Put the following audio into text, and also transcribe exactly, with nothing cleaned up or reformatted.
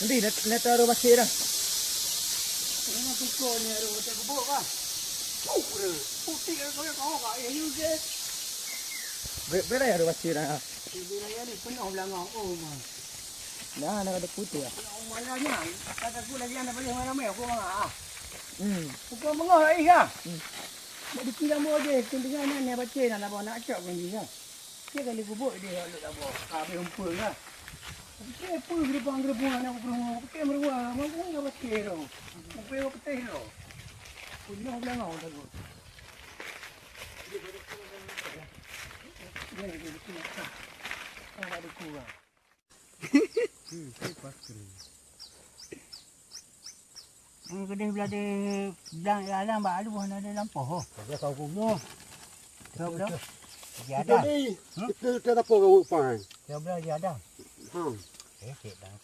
Nanti na, na taruh basir dah. Ini kuko ni aduh, macam gubuk kah? Cuk, dia. Putih kau, kau, kau, kau, eh, you je. Ber-, berai aduh basir dah. Bila ya ni penuh belanga. Oh, mah. Dah, dah ada putih ah. Ya, malahnya. Kata aku lagi anak balik malam ni, aku mah. Hmm. Aku mengah lagi kah? Hmm. Nak dikira mau je, kepentingan ni, ni baca nak, nak bawa nak cak pun dia. Dia kali gubuk dia, lalu dah bawa. Habis rumput lah. Tapi saya pun gerbang-gerbang anak aku, aku pakai meruah. Mampu nggak pakai tu. Mampu nggak pakai tu. Punya belanga dah tu. Dia, dia, dia, dia, dia. Ada duku lah. Hmm, tu pas kering. Ni keudeh blah di blang ya alam bak alu hana ada lampôh. Ada kau punya. Kau blah. Dia ada. Jadi, hmm? Kita, kita apa kau pan? Kau blah dia ada. Ha. Eh, cek dah.